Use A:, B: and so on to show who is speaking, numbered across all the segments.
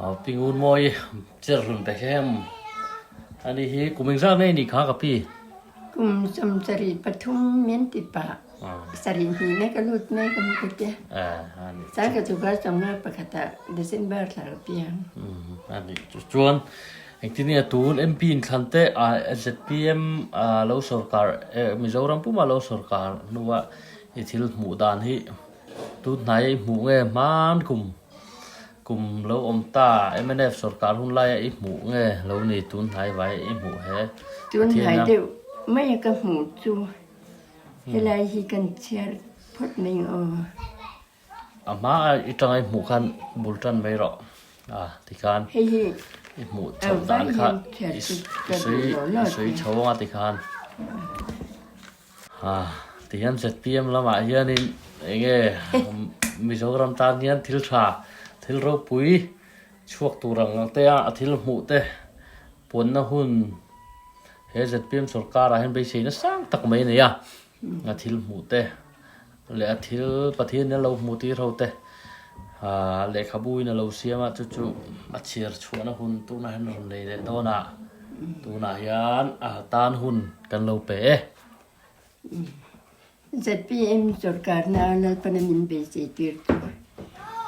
A: Pi Ngunmawi Cherhlun Bethlehem a ni hi kum engzat nge ni kha ka pi?
B: Kum 73 min ti pah. Sarih hnih na ka lut mek a mu ka tia. Chang ka chu ka chawng a pakhat ah December thla ka piang.
A: Chuan engtin nge tun MP inthlan te ZPM lo sorkar Mizoram puma lo sorkar hnua i thil hmuh dan hi tun hnai i hmuh nge hman kum kum lo awm ta mnf sorkar hun laia i hmuh nge lo ni tun hnai vai i hmuh he
B: Tun hnai deuh mai a ka hmuh chu helai hi kan chhiar phawt mai ang aw.
A: A hma a i tanga i hmuh khan bul tan mai rawh a tikhan i hmuh chhoh dan kha i sawi chho anga tikhan a tihian zpm lamah hianin enge Mizoram tan hian thil tha thil ropui chhuak tur ang te a thil hmuh te puanna hun he zpm sorkar ah hian beiseina sang tak mai a nei a a thil hmuh te. Leh a thil Pathian a lo hmu tir ho te lehkhabu in a lo siam a, chu chu a chhiar chhuahna hun tunah hian rawn nei leh dawn a, tunah hian a tan hun kan lo pe e.
B: Zpm sorkarna Lalpana min beisei tir chu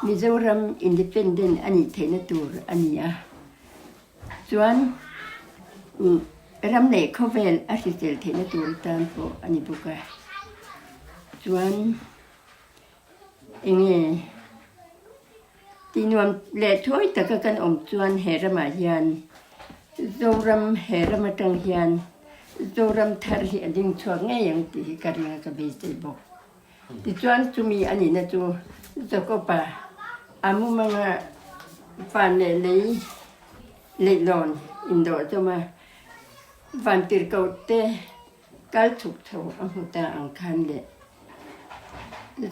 B: Mizoram Independent a nih theihna tur a ni a, chuan Ram leh khawvel a hrisel theihna tur tan pawh a ni bawk a, chuan enge tihnuam leh thuai taka kan awm chuan he ramah hian Zoram he ram atang hian Zoram thar hi a ding chhuak ngei ang tih hi ka ring a ka beisei bawk. Tichuan chumi a nihna chu Jakob-a a mumanga van leh lei Leihlawn indawh chawm a, vantirhkoh te kal chhuk chho a hmu ta ang khan leh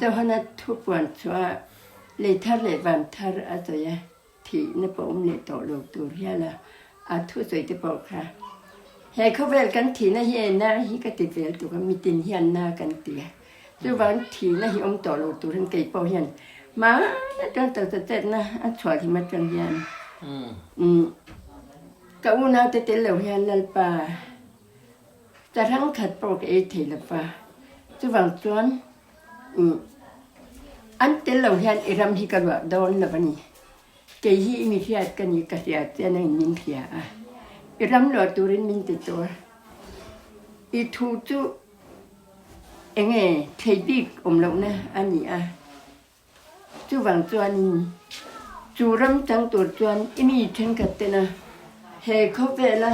B: Johana thu puan chhuah lei thar leh van thar a sawi a, thihna pawh awm leh tawh lo tur hial a, a thu sawi te pawh kha he khawvel kan thihna hi e na hi ka ti vel tuk a, mitin hian na kan ti a, chuvang thihna hi awm tawh lo tur hian kei pawh hian hmana atang taksa chetna a chhuah hlim atang hian Ka unaute tel lo hian Lalpa sarang khat pawh ka ei thei lo va, chuvang chuan an tel lo hian i ram hi ka luah dawn lo a ni. Kei hi i mi hriat ka ni, ka hria chian angin min hria a, i ram luah turin min ti tur. I thu chu enge thei bik awm lohna a ni a. Chuvang chuanin chu ram chang tur chuan i mi thenkhat tena he khawvela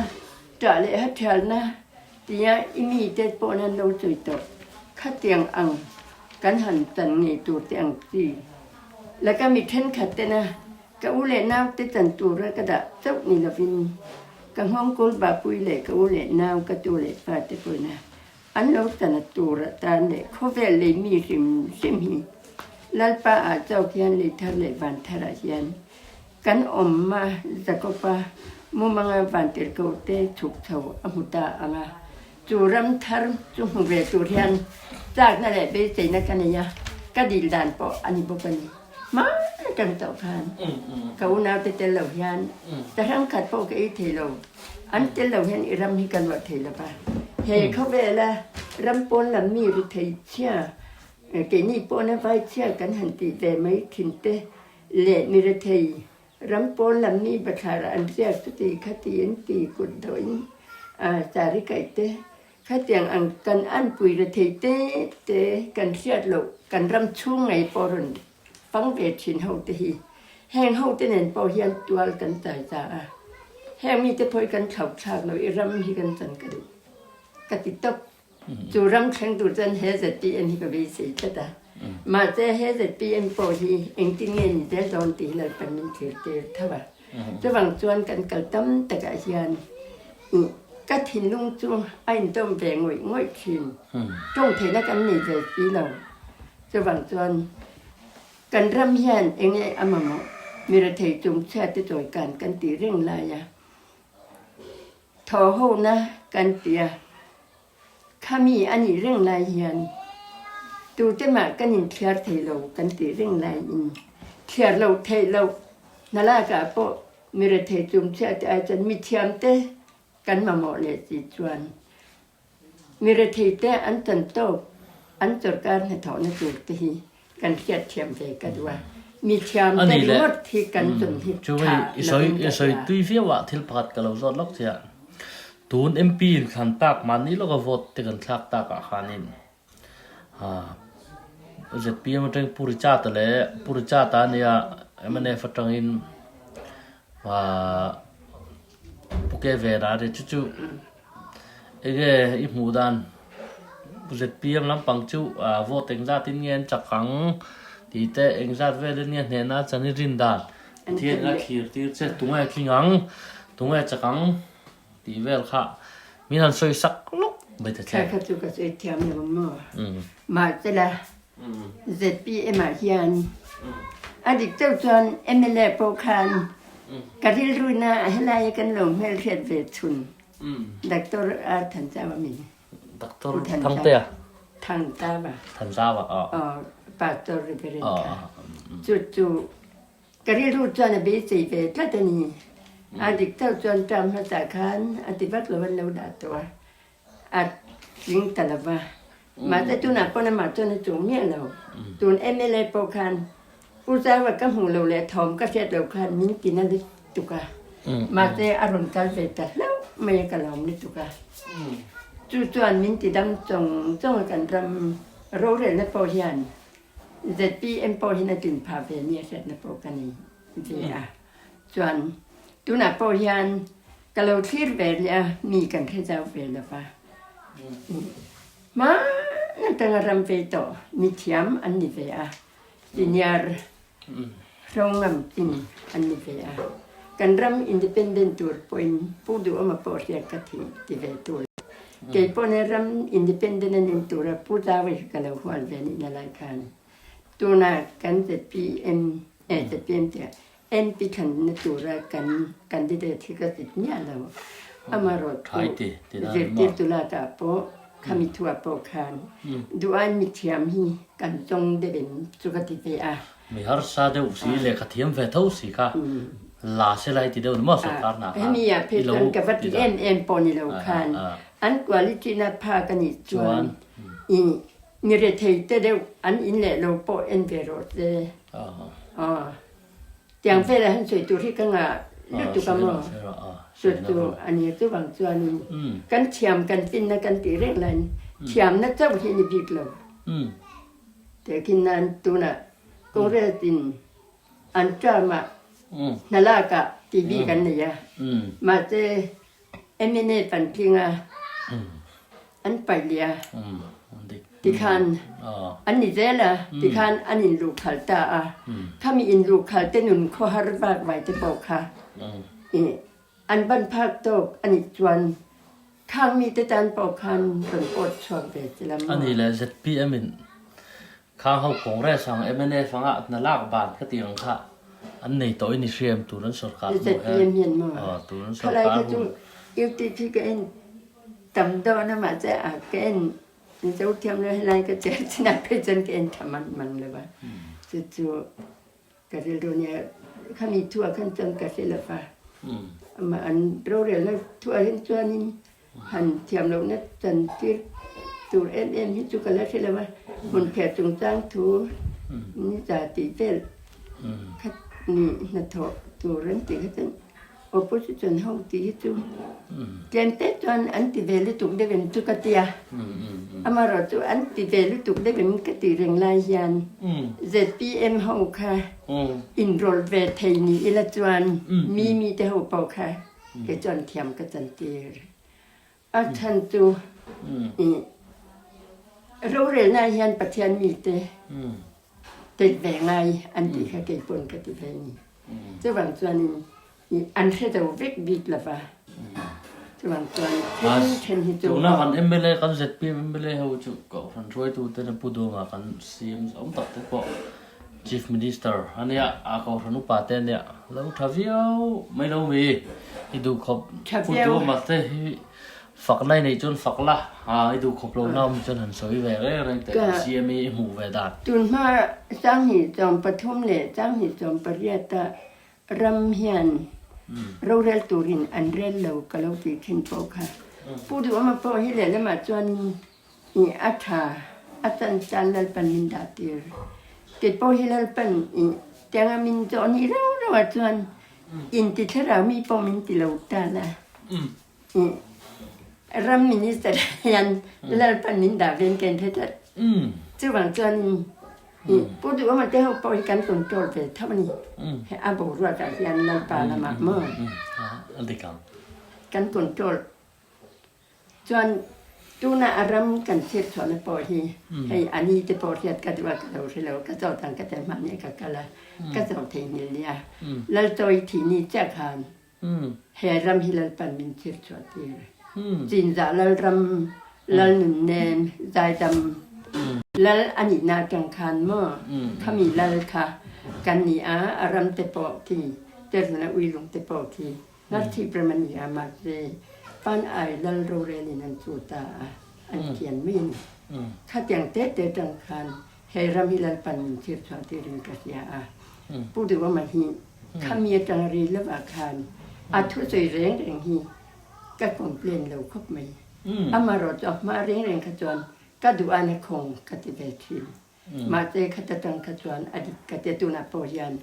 B: ṭah leh hathialna tia i mite pawhna lo sawi tawh khatiang ang kan han chan ngei tur te ang chi laka mi thenkhat tena ka u leh naute chan tura ka dah chauh ni lovin ka nghawngkawl bapui leh ka u leh nau ka tu leh pa te pawhina An lo tana tur atan leh khawvel lei mi hrim hrim hi Lalpa ah chauh hian lei thar leh van thar ah hian kan awm a, Jakob-a mumanga vantirhko te chhuk chho a hmu ta ang a, chu ram thar chu hmu ve tur hian chakna leh beiseina ka nei a, ka dil dan pawh a ni bawk a ni. Hma atang tawh khan ka unaute tel lo hian sahrang khat pawh ka ei thei lo. An tel lo hian i ram hi ka luah thei lo va. He khawvela ram pawn lam mi ri thei chhia, keini pawna vai chhia kan han tih ve mai thin te leh mi ri thei ram pawn lam mi bathlar an riak chuti khati an ti kut dawhin sari kaih te Khatiang ang kan anpui la thei te te kan hriat loh kan ram chhung ngei pawh rawn fang ve thin ho te hi heng ho te nen pawh hian tual kan chai ta a, heng mite pawh hi kan thlauh thlak lo i ram hi kan chan ka duh ka ti tawp. Chu ram thleng tur chuan he zpm hi ka beisei tlat a, mahse he zpm pawh hi engtin nge ni zel dawn tih hi Lalpan min thlir tir tho a. Chuvang chuan kan kal tam takah hian ka thinlung chu a intawm ve ngawih ngawih thin. Tawng theihna kan nei ve si lo. Chuvang chuan kan ram hian eng nge a mamawh mi rethei chungchhia te chawi kan kan tih reng lai a, thaw hona kan ti a, khami a nih reng lai hian tute mah kan inthliar thei lo kan tih reng laiin thliar loh theih loh. Hna lakah pawh mi rethei chungchhiah te ai chuan mithiam te kan mamawh leh chi chuan mi rethei te an chan tawk an sorkar hnathawhna tur te hi kan hriatthiam ve ka duh a. Mithiam te ringawt hi kan chun hi tha lovin ka
A: I sawi tui viau ah thil pakhat ka lo zawt lawk chiah. Tun MP in thlan tak mahni lawka vote te kan thlak tak ah khanin ZPM atangin Pu Richard-a leh Pu Richard-a a nia mnf atangin Pu Kevena a nia chu chu enge i hmuh dan ZPM lampang chu vote engzat in nge an chak ang tih te engzat velin nge hnehna a chan i rin dan Pathian a thlir tir che tunge tling ang tunge chak ang. Tih vel kha min han sawi sak lawk mai ta che.
B: Kha kha chu ka sawi thiam lo maw? Mahsela ZPM ah hian a dik deuh chuan mla pawh khan ka rilru na helai kan lo hmelhriat ve chhun Doctor R Thanzau a mi.
A: Doctor Thangtea.
B: Thangzau.
A: Thanzau a.
B: Aw Pastor Reverend kha. Chu chu Ka rilru chuan a beisei ve tlat a ni. A dik chauh chuan term hmasa khan a ti vak lo an lo dah tawh a, a tling ta lo va. Mahse tunah pawn amah chuan a chung miah lo. Tun mla pawh khan Pu Zaua ka hmuh loh leh thawm ka hriat loh khan min ti na lutuk a. Mahse a rawn kal ve ta hlauh mai a ka lawm lutuk a. Chu chuan min ti dam chawng chawng a kan ram rorelna pawh hian ZPM pawh hian a tlin phah ve nia hriatna pawh ka nei ve a. Chuan tunah pawh hian ka lo thlir ve leh a, mi kan hre zau ve lo va. Hmana atanga ram vei tawh mi thiam an ni ve a, senior hrongam chin an ni ve a. Kan ram independent tur pawhin Pu Duhawma pawh hriat ka thih ti ve tur. Kei pawh nen ram independent a nin tura Pu Zaui hi ka lo hual ve nihna lai khan tuna kan zpm eh zpm tih MP thlanna tura kan candidate hi ka zit miah lo. Amaherawh chu zirtirtu lakah pawh khami thuah pawh khan duh-ain mithiam hi kan zawng deuh in chu ka ti ve a.
A: Mi harsa deuh si lehkha thiam ve tho si kha la se lai ti deuh ni maw sorkar hna kha
B: Hemi ah phei chuan ka va ti em em pawh ni lo khan an quality na phak a nih chuan i mi rethei te deuh an in leh lo pawh en ve rawh se aw tiang velah han sawi tur hi ka ngah lutuk a maw chu chu a ni chuvang chuanin kan thiam kan finna kan tih reng laiin thiamna chauh hi a ni bik lo. Tehkhin nan tunah Congress in an term ah hna lak ah tih bik an nei a, mahse mna an tling a, an paih leh a, tikhan an ni zel a, tikhan an inluhkhal ta a, khami inluhkhal te nun khawhar vak vai te pawh kha An ban phak tawk a nih chuan khang mite tan pawh khan rawn pawt chhuak ve che la maw?
A: A nih leh zpm in khang ho Congress ang mnf anga hna lak ban kha tih ang kha an nei tawh in i hria em tun an sorkar hmuh
B: hian? Zpm hian maw?
A: Aw tun an sorkar
B: hmuh. Khalai kha chu UTP ka en tam dawn a mahse a ka en zo thiam lo helai ka cher chinah phei chuan ka en tha man man lo va chu chu Ka rilru nia khami thuah khan chuan ka hre lo va, amah an rorelna thuah hian chuanin han thiam lohna chantir tur em em hi chu ka la hre lo va, hmun phiah chungchang thu ni za tih vel kha ni hnathawh tur an tih kha chuan Opposition ho tih hi chu tlem te chuan an ti ve lutuk deuh em chu ka tia. Amaherawhchu an ti ve lutuk deuh em ka tih reng lai hian zpm ho kha inrawlh ve thei ni ila chuan mi mi te ho pawh kha kei chuan thiam ka chantir. A chhan chu rorelna hian Pathian mite tet ve ngai an tih kha kei pawn ka ti ve ni. Chuvang chuanin an hre zo vek bik lo va, chuvang chuan then then hi chu.
A: Tuna kan mla kan zpm mla ho chu kohhran hruaitute leh Pu Duhama kan CM awm tak te pawh Chief Minister a nia, a kohhran upa te a nia, lo tha viau mai lo mi i duh khawp Pu Duhama te hi fak na i neih chuan fak la, i duh khawp lo na awm chuan han sawi ve reng reng teh CM i hmuh ve dan.
B: Tunhma 28 leh 28 a. Ram hian rorel turin an rel lo ka lo tih thin pawh kha. Pu Duhawma pawh hi lehlamah chuanin i a tha a chan tan Lalpan min dah tir. Kei pawh hi Lalpan i tianga min zawh ni rau rauah chuan inti thlarau mi pawh min ti lo ta la. I ram minister hian Lalpan min dah ven ken thei tlat. Chuvang chuanin i Pu Duhawma te ho pawh hi kan control ve tho a ni. Hei a boruakah hian Lalpa lamah maw kan control chuan tuna a ram kan thlir chhuahna pawh hi hei a ni te pawh hriat ka duh a ka lo hre lo ka zawt ang ka ti a mahni ka kal a ka zawh theihnghilh nia. Laltawi thih ni chiah khan He ram hi Lalpan min thlir chhuah tir. Chinzah Lalram, Lalnunnem, Zaidam, Lal a nihna atang khan maw khami Lal kha kan ni a, a ram te pawh khi, Terhuna uilung te pawh khi Ngarthip ram a ni a, mahse Pan ai Lal rorel in an chu ta a, an kian mai a ni. Khatiang te te atang khan He ram hi Lalpan min thlir chhuah tirin ka hria a, Pu Duhawma hi khami atanga ri lovah khan a thusawi reng reng hi ka complain lo khawp mai. Amaherawhchu a hma reng reng kha chuan ka duh a na khawng ka ti ve thin. Mahse khata tang kha chuan a dik ka ti a, tunah pawh hian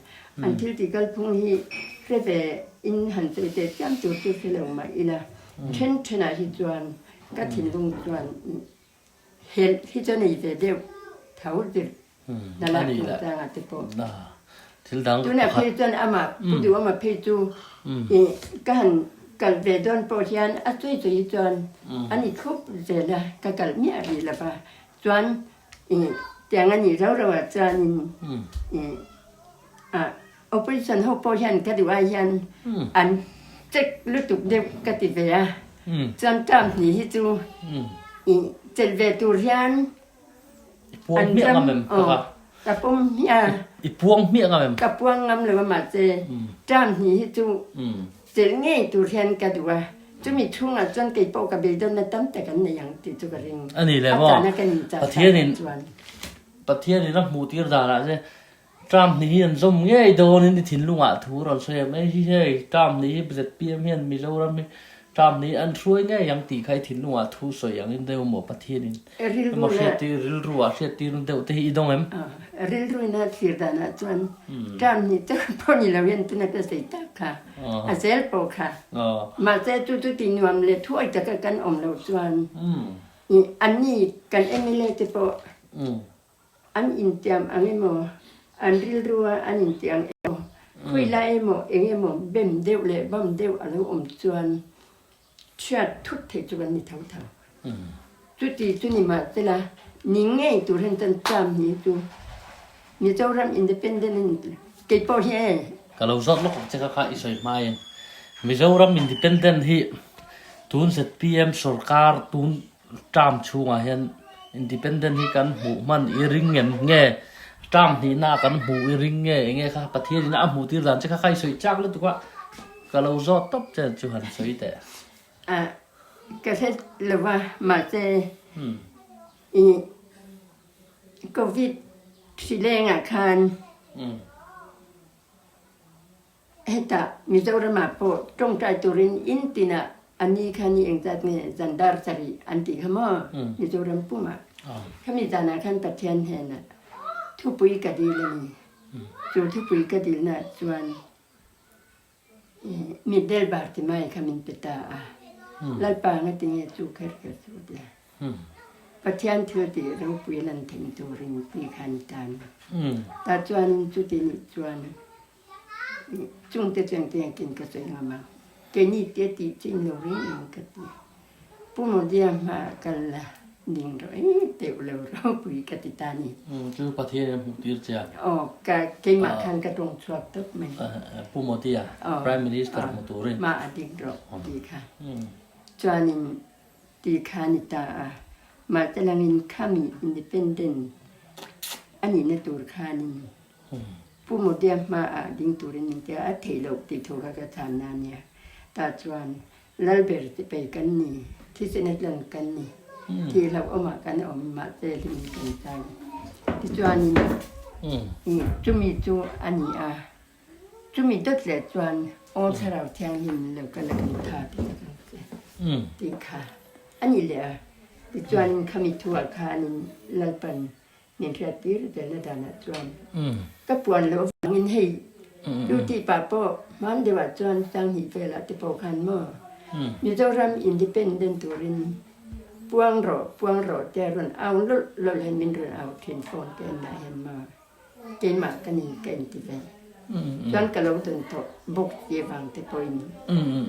B: an thil tih kalphung hi hre ve in han sawi teh chiam tur chu hre lo mah ila then thenah hi chuan ka thinlung chuan Helh hi chu nei ve deuh tho tir na lak tum chang ah te pawh. Tunah phei chuan amah Pu Duhawma phei chu i ka han kal ve dawn pawh hian a sawi sawi hi chuan a ni thlup zel a, ka kal miah rih lo va. Chuan i tiang a nih rau rau ah chuanin i opposition ho pawh hian ka duh ai hian an check lutuk deuh ka ti ve a, chuan term hnih hi chu i chelh ve tur hian an ram aw ka pawm hmiah
A: i puang hmiah ngam em?
B: Ka puang ngam lo a mahse term hnih hi chu chelh ngei tur hian ka duh a, chumi chhungah chuan kei pawh ka beidawnna tam tak an nei ang tih chu ka ring
A: a ni le maw Pathianin Pathianin a hmuh tir danah che Term hnih hi an zawm ngei dawnin i thinlungah thu rawn sawi em? Hei hi hei term hnih hi zpm hian Mizoram hi term hnih an hruai ngei ang tih kha i thinlungah thu sawi angin deuh maw Pathianin emaw hriattir rilruah hriattir deuh te hi i dawng em?
B: Rilruina thlir danah chuan term hnih chauh pawh ni lo hian tuna ka sawi tak kha a zel pawh kha mahse chu chu ti nuam leh thuai taka kan awm loh chuan anni kan mla te pawh An intiam ang emaw, an rilrua an inti ang emaw, khawi lai emaw eng emaw bem deuh leh bam deuh a lo awm chuan chhiat thut theih chu kan ni tho tho. Chuti chu ni mah sela, ni ngei tur hian chuan term hi chu Mizoram Independent a ni kei pawh hi e.
A: Ka lo zawt lawk ang che kha kha i sawi hmain Mizoram Independent hi tun zpm sorkar tun Term chhungah hian Independent hi kan hmuh hman i ring em nge? Term hnihna kan hmuh i ring nge? Enge kha Pathian in a hmuh tir dan che kha kha i sawi chak lutuk a, ka lo zawt tawp che chu han sawi teh.
B: A, ka hre lo va, mahse i Covid hri lengah khan Hetah Mizoramah pawh tawngtai turin in tinah a ni kha ni engzat nge zan dar sarih an tih kha maw Mizoram pumah. Khami zanah khan Pathian hnenah thupui ka dil a ni. Chu thupui ka dilnaah chuan mitdel bar ti mai kha min pe ta a. Lalpa nga tinge chu kher kher chu tia. Pathian thil tih ropui lan theih turin ti kha a ni ta a ni. Tah chuanin chuti nih chuan Chungte chu engtin engtin ka sawi ngam ang. Keini te tih chu in lo ring eng ka ti. Pu Modia hma kal la ding rawh eng teuh lo ropui ka ti ta ni.
A: Chu Pathian in a hmuh tir che a.
B: Aw ka keimah khan ka tawng chhuak tawp mai.
A: Pu Modia Prime Minister hmu turin.
B: Hma a ding rawh tih kha. Chuanin tih kha a ni ta a. Mahse langin khami independent a nihna tur khanin Pu Modia hmaah ding turin min ti a, a theih loh tih thu kha ka chhan na nia. Tah chuan Lalber chipei kan ni, thisen a tlan kan ni, thih hlauhawmah kan awm, mahse hlimin kan chang. Tichuanin chumi chu a ni a. Chumi dawt leh chuan Aw Thlarau Thianghlim lo kal a kan tha ti tak ang che tih kha a ni leh a. Tichuanin khami thuah khanin Lalpan min hriattir zelna danah chuan ka puan loh avangin hei chu tih pah pawh hman deuhah chuan Sanghnih velah te pawh khan maw Mizoram Independent turin puang rawh puang rawh tia rawn au lawlh lawlh hian min rawn au thin phone te an dah hian maw Keimah ka ni ka inti ve. Chuan ka lo dawn tawh bawk tih avang te pawhin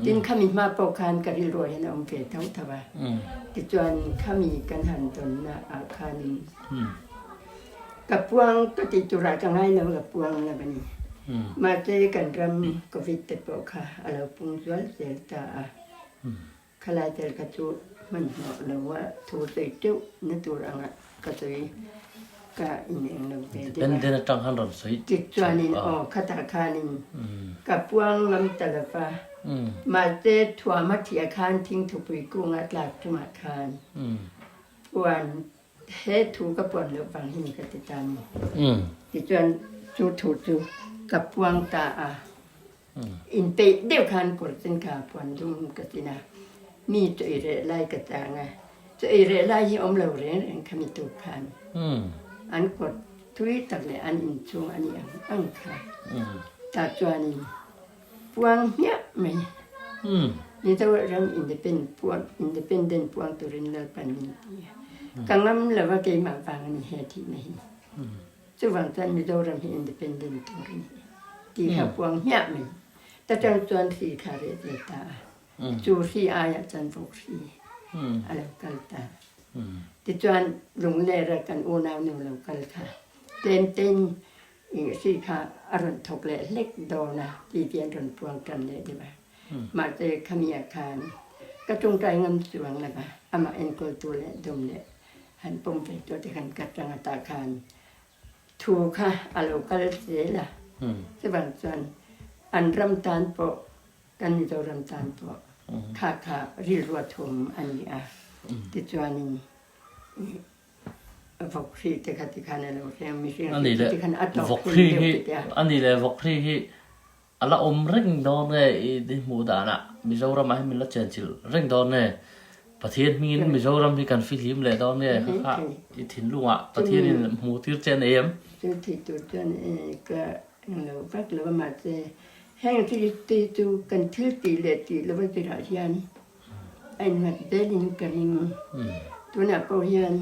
B: tin khami hma pawh khan ka rilruah hian a awm ve tho tho a. Tichuan khami kan han dawnna ah khanin ka puang ka tih turah ka ngai lo ka puang lo a ni. Mahse kan ram covid te pawh kha a lo pung zual zel ta a. Khalai tel kha chu hmanhmawh lo a thu sawi teuh na tur anga ka sawi ka ineng lo ve deuh a.
A: Independent atang khan rawn sawi
B: Tichuanin aw khatah khanin ka puang ngam ta lo va, mahse thuam a thiah khan thingthupui kunga tlak chungah khan puan he thu ka puan loh vang hi ni ka ti ta ni. Tichuan chu thu chu ka puang ta a. Inpeih deuh khan kawr chen kha puan dum ka tin a, mi chu ei reh lai ka chang a, chu ei reh lai hi awm lo reng reng kha mi tuk khan an kawt thui tak leh an inchhung a nih ang ang kha tah chuanin puang hmiah mai Mizoram independent puang turin Lalpan min ti a, ka ngam lo a keimah vang a ni he thihna hi. Chuvang chuan Mizoram hi independent tur a ni tih kha puang hmiah mai. Ta tang chuan hri kha reh ve ta a, chu hri aiah chuan vawk hri a lo kal ta. Tichuan Lunglera kan unau nu lo kal kha tlem tein hri kha a rawn thawk leh hlek dawn a ti tih an rawn puang tan leh deuh a. Mahse khamiah khan ka tawngtai ngam chuang lo va, amah enkawltu leh dawm leh Han pawm ve tawh te khan ka tang ata khan thu kha a lo kal zel a, chuvang chuan an ram tan pawh kan Mizoram tan pawh kha kha rilrua thum a ni a, tichuanin vawkhri te kha tikhan a lo hreng mihring hri te tikhan a tawk hun deuh te te a.
A: A nih leh vawkhri hi A la awm reng dawn nge i hmuh danah Mizoramah hian min la chenchilh reng dawn nge? Pathian hmingin Mizoram hi kan fihlim leh dawn nge? Kha kha i thinlungah Pathianin hmuh tir che a nei em?
B: Chu thih tur chuan ka englo vak lo a mahse heng thil te chu kan thil tih leh tih lova zirah hian a innghat zelin ka ring. Tunah pawh hian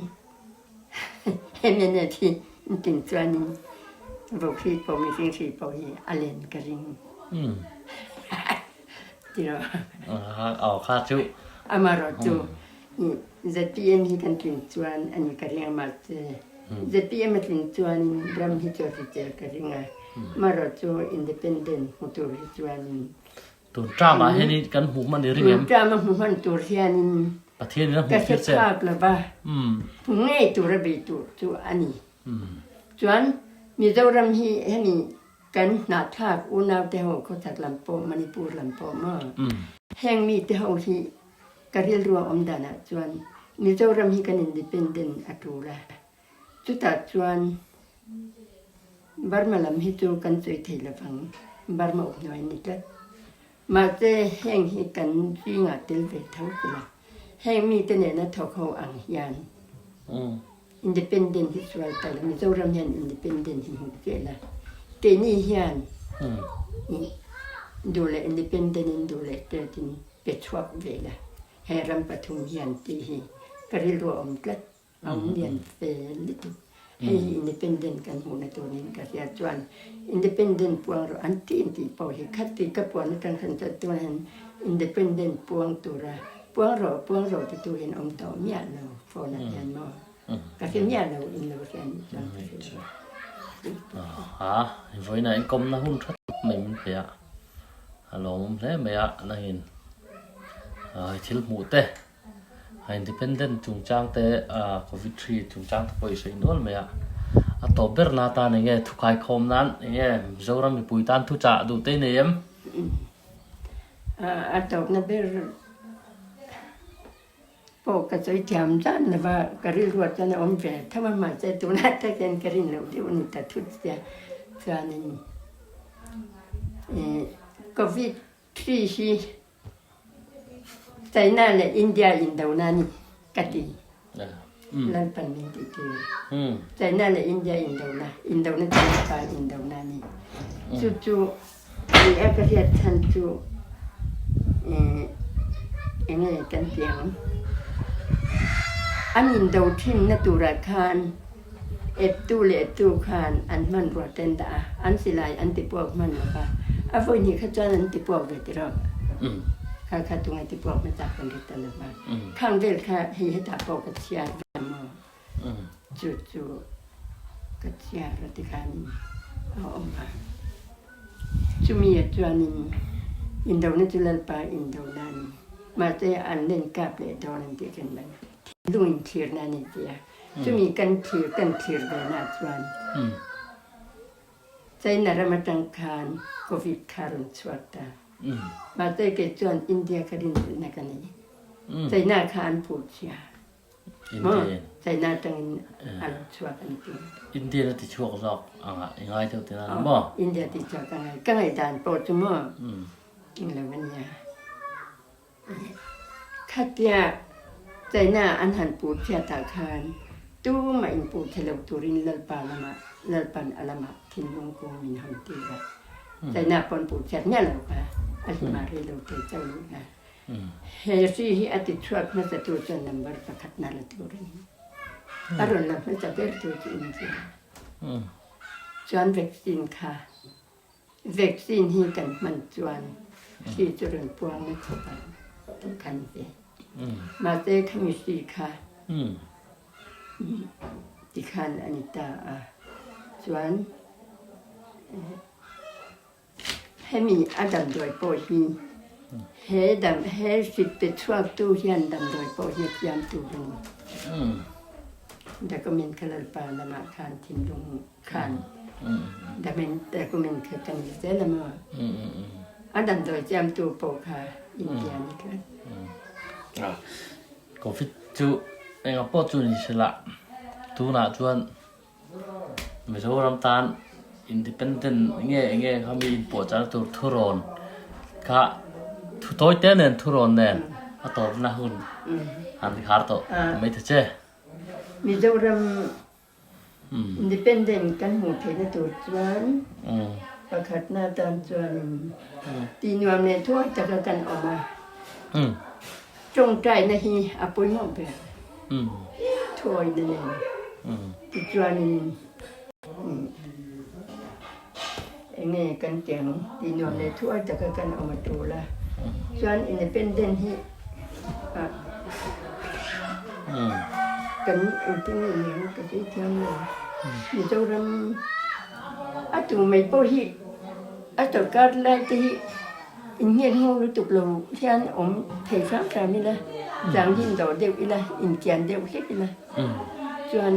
B: Hemi hi tin chuanin vohri pawh mihring hri pawh hi a len ka ring tiraw.
A: Aw kha chu.
B: Amaherawh chu ZPM hi kan tlin chuan a ni ka ring a mahse ZPM a tlin chuanin ram hi chu a hrichel ka ring a amaherawh chu independent hmu tur hi chuanin
A: Tun term ah hianin kan hmuh hman i ring em?
B: Tun term a hmuh hman tur hianin
A: Pathian in a
B: ka
A: hmuh
B: hre
A: tir che.
B: phak lo va, hmu ngei tur a bei tur chu a ni. Chuan Mizoram hi hemi kan hnahthlak unau te ho khawchhak lam pawh Manipur lam pawh maw? Heng mi te ho hi ka rilru a awm danah chuan Mizoram hi kan independent a tul a, Chutah chuan Burma lam hi chu kan sawi thei lovang, Burma awm hnuai a ni tlat. Mahse heng hi kan zingah tel ve tho ila, heng mite nena thawk ho ang hian independent hi sual ta la, Mizoram hian independent hi hmu chiah la, keini hian duh leh independent in duh leh state in pe chhuak ve la, he ram pathum hian tih hi ka rilru a awm tlat. A awm lian fe lutuk. Hei hi independent kan hmuhna turin ka hria chuan independent puang rawh an tih an tih pawh hi khat tih ka puan atang khan chuan tunah hian independent puang tura puang rawh puang rawh ti tu hian awm tawh miah lo phone ah hian maw ka hre miah lo in lo hria anih chuan ka hre lo.
A: Ha vawiinah inkawmna hun tha tak mai min pe a, a lawmawm hle mai a nangin thil hmuh te A independent chungchang te covid hri chungchang te pawh i sawi nual mai a, a tawp ber na tan enge thu khaikhawm nan enge Mizoram mipui tan thu chah duh te i nei em?
B: A tawpna ber pawh ka sawi thiam zan lova ka rilruah chuan a awm ve tho a mahse tunah tak hian ka rin loh deuh a ni ta thut sia chuanin. Covid hri hi China leh India indona a ni ka ti. Lalpan min tih tir. China leh India indona, indona chu Lalpa indona a ni. Chu chu ni a ka hriat chhan chu eng nge kan ti ang? An indo thinna turah khan eptu leh eptu khan an hmanrua te an dah a, an silai an ti puak hman lo va, a vawi hnih kha chuan an ti puak ve ti rawh. Kha kha tunge ti puak hmasa kan ri ta lo va. Khang vel kha hei hetah pawh ka chhiar ve maw? Chu chu ka chhiar a tikhanin a awm a. Chumi ah chuanin indona chu Lalpa indona a ni. Mahse an len kap leh dawn an tih kan ban a. Thinlung inthlirna a ni tih a. Chumi kan thlir kan thlir ve na chuan China ram atang khan Covid kha rawn chhuak ta. Mahse kei chuan India ka rinhlelhna ka nei. China kha an puh chhia. Maw? China atangin a lo chhuak an ti.
A: India a ti chhuak zawk anga i ngai deuh tihna ni maw?
B: India ti chhuak a ngai. Ka ngaihdan pawh chu maw? Englo a nia. Khatia China an han puh chhiatah khan tumah in puh thei lo turin Lalpa lamah Lalpan a lamah thinlung kung min hawn tir a. China pawn puh chhiat miah lo kha a hlimah rei lo thei chauh nih kha. He hri hi a ti chhuak hmasa tu chuan number pakhatna la tur a ni. A rawn la hmasa ber tu chu India. Chuan vaccine kha Vaccine hi kan hman chuan hri chu rawn puang na khawp ang tih kan ve. Mahse khami hri kha tikhan a ni ta a. Chuan hemi a damdawi pawh hi he dam he hri pe chhuaktu hian damdawi pawh hi a siam tur a ni. Document kha Lalpa lamah khan thinlung khan document kha kan ni zel a maw? A damdawi chiamtu pawh kha India ni kha.
A: Covid chu enga pawh chu ni sela tunah chuan Mizoram tan independent nge enge kha mi inpuahchahna tur thurawn kha thu tawi te nen thurawn nen a tawpna hun an khar tawh mai ta che.
B: Mizoram Independent kan hmuh theihna tur chuan pakhatna atan chuanin tih nuam leh thuai taka kan awm a, tawngtaina hi a pawimawh ber thuawina nen tichuanin eng nge kan ti ang tih nuam leh thuai taka kan awm a tul a, chuan independent hi Kan engtin nge ni ang ka sawi thiam lo. Mizoram a tu mai pawh hi a sorkar lai te hi innghet nghawng lutuk lo hian awm thei hram hram ila, chang hi indawh deuh ila, inkian deuh hlek ila chuan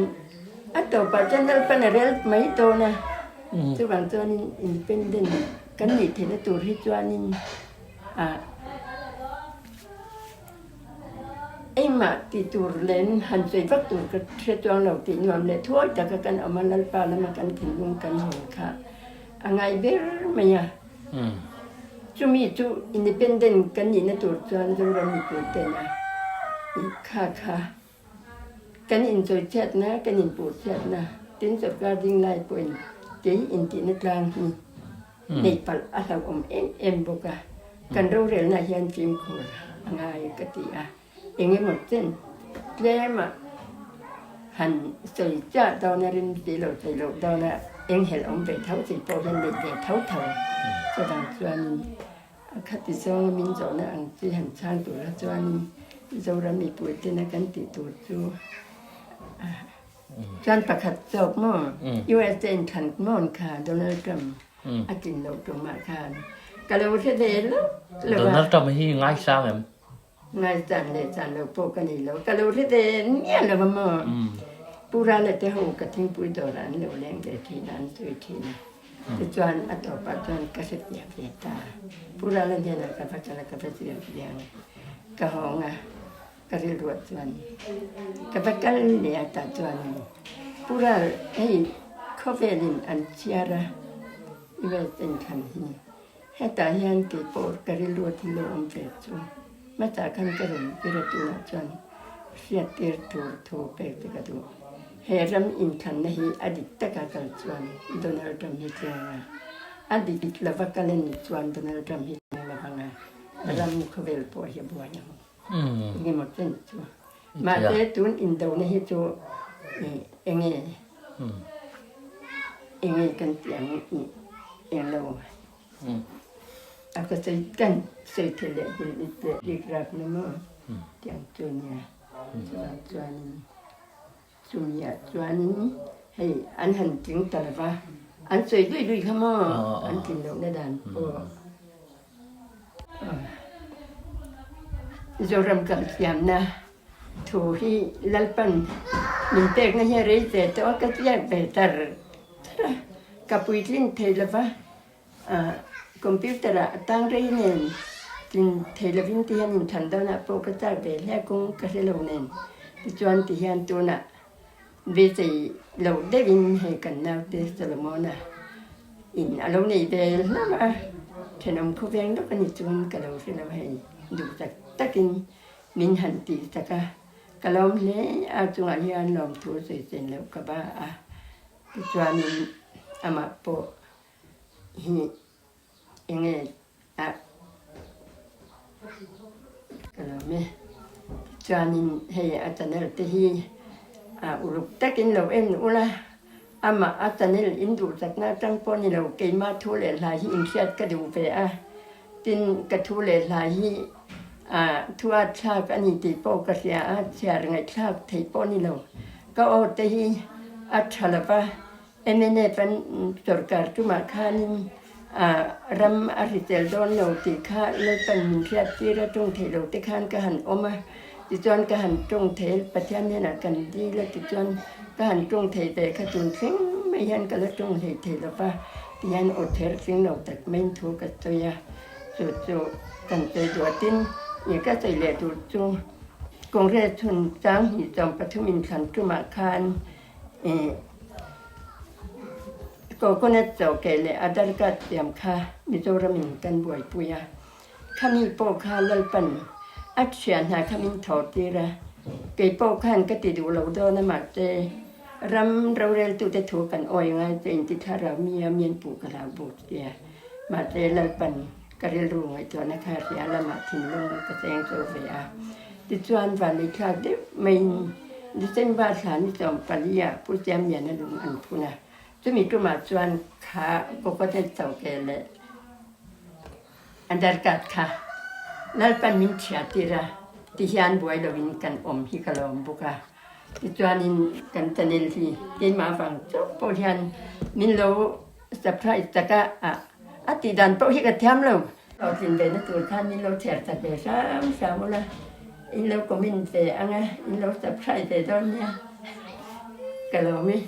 B: a tawpah chuan Lalpan a rel mai dawn a, chuvang chuanin independent kan nih theihna tur hi chuanin ah. Engmah tih tur len han sawi vak tur ka hre chuang lo tih nuam leh thuai taka kan awm a, Lalpa lama kan thinlung kan hawn kha a ngai ber mai a. Chumi chu independent kan nihna tur chuan Zoram mipui tena kha kha Kan insawichhiatna, kan inpuhchhiatna, tin sorkar ding lai pawhin kei intihna tlang hi nei palh a hlauhawm em em bawk a, kan rorelna hian fimkhur a ngai ka ti a, eng emaw chen tlema han sawi chiah dawna rim si lo thei loh dawna enghelh awm ve tho chi pawh hian neih ve tho tho chuvang chuanin A khati zawnga min zawhna ang chi han chhang tura chuanin Zoram mipui tena kan tih tur chu chuan pakhat zawk maw USA in thlan mawn kha Donald Trump a tlin loh tumah khan ka lo hre ve lawk lo a.
A: Donald Trump hi ngaisang em?
B: Ngaihsan leh chan lo pawh ka nei lo, ka lo hre ve miah lo a maw? Pu Rala te ho ka thingpui dawrah an lo leng ve thin a, an sawi thin a. Tichuan a tawpah chuan ka hre piah ve ta. Pu Rala hnenah ka va kal a, ka va zir viang a, ka hawng a, ka rilruah chuan ka va kal leh a tah chuan Pu Ral hei khawvelin an chhiar a, US en thlan hi. Hetah hian kei pawh ka rilru a thil lo awm ve chu hmasa khan ka rawn vir a tunah chuan hriat tir tur thu pek te ka duh. He ram inthlanna hi a dik taka kal chuan Donald Trump hi tling a, a dik lova kal a nih chuan Donald Trump hi tling lovang a, ram khawvel pawh hi a buai ang. Engemaw chen chu. Mahse tun indona hi chu enge enge kan tih ang i englo a ka sawi kan sawi thei leh hmel i leh rik rak na maw tih ang chu ania. Chuvang chuanin chumiah chuanin hei an han tling ta lova an sawi lui lui kha maw an tlin lohna dan pawh. Zoram kalsiamna thu hi Lalpan min pekna hi a rei ve tawh a, ka ziak ve tar tar a, ka puitlin thei lova, computer ah tang rei nen tlin thei lovin ti hian inthan dawnah pawh ka chak ve hle a, kawng ka hre lo nen tichuan ti hian tunah Beisei loh deuhin hei kan naute Solomona in a lo nei ve hlauh a, thenawm khawveng lawk a ni chuan ka lo hre lo hei duh tak takin min han tih tak a, ka lawm hle a chungah hian lawmthu sawichen loh ka ba a, tichuanin amah pawh hi enge a ka lawm e. Tichuanin hei a channel te hi a uluk takin lo en ula, amah a channel in duh chakna atang pawh ni lo keimah thu leh hla hi inhriat ka duh ve a, tin ka thu leh hla hi a thu a thlak a ni tih pawh ka hria a, chhiar ngaihthlak theih pawh ni lo ka aw te hi a tha lova. Mnf an sorkar tumah khanin ram a hrisel dawn lo tih kha Lalpan min hriat tir a, tawng theih lo te khan ka han awm a, tichuan ka han tawng thei a, Pathian hnenah kan dil a, tichuan ka han tawng thei ve kha tun thleng mai hian ka la tawng hlei thei lo va, tihian aw ther tling lo tak maiin thu ka sawi a, chu chu kan sawi duh a, tin ih ka sawi leh duh chu Congress hun chang hnih 13 inthlan tumah khan Ih coconut chawkeh leh Aadhaar card siam kha Mizoram in kan buaipui a, khami pawh kha Lalpan a thian hna kha min thaw tir a, kei pawh khan ka ti duh lo dawn a mahse ram roreltute thu kan awi ngai che inti thlarau mi a mian puh ka hlau buk sia, mahse Lalpan ka rilru ngaihtuahna kha hria lamah thinlung ka cheng cho ve a. Tichuan vanneithlak deuh maiin December thla ni 14 ah Pu Siamliana lung an phun a, chumi tumah chuan kha coconut chauke leh a darkat kha Lalpan min chhiah tir a, tihian buai loin kan awm hi ka lawm bawk a. Tichuanin kan channel hi keimah vang chauh pawh hian min lo surprise tak a, a tih dan pawh hi ka thiam lo. Hlawhtlin ve na tur khan min lo chhiar chak ve hram hram ula, in lo comment ve ang a, in lo subscribe ve dawn nia ka lawm e.